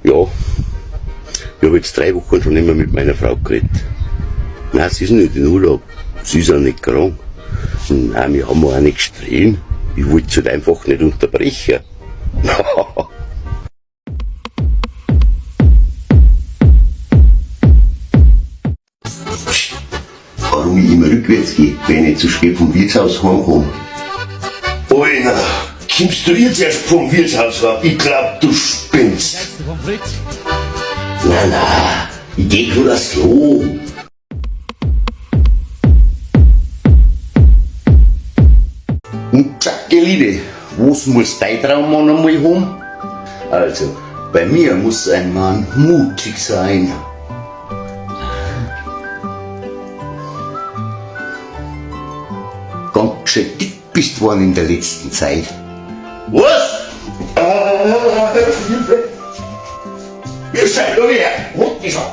Ja, ich hab jetzt 3 Wochen schon nimmer mit meiner Frau geredet. Nein, sie ist nicht in Urlaub. Sie ist auch nicht krank. Nein, wir haben auch nicht gestritten. Ich wollte sie halt einfach nicht unterbrechen. Warum ich immer rückwärts gehe, wenn ich zu spät vom Wirtshaus heimkomme? Alter, kommst du jetzt erst vom Wirtshaus heim? Ich glaub, du spinnst. Vom Fritz. Na, na, ich geh grad aufs Klo. Und Jacqueline, was muss dein Traummann einmal haben? Also, bei mir muss ein Mann mutig sein. Ganz schön dick bist worden in der letzten Zeit. Was? Hilfe! Ihr seid doch her! Holt mich schon!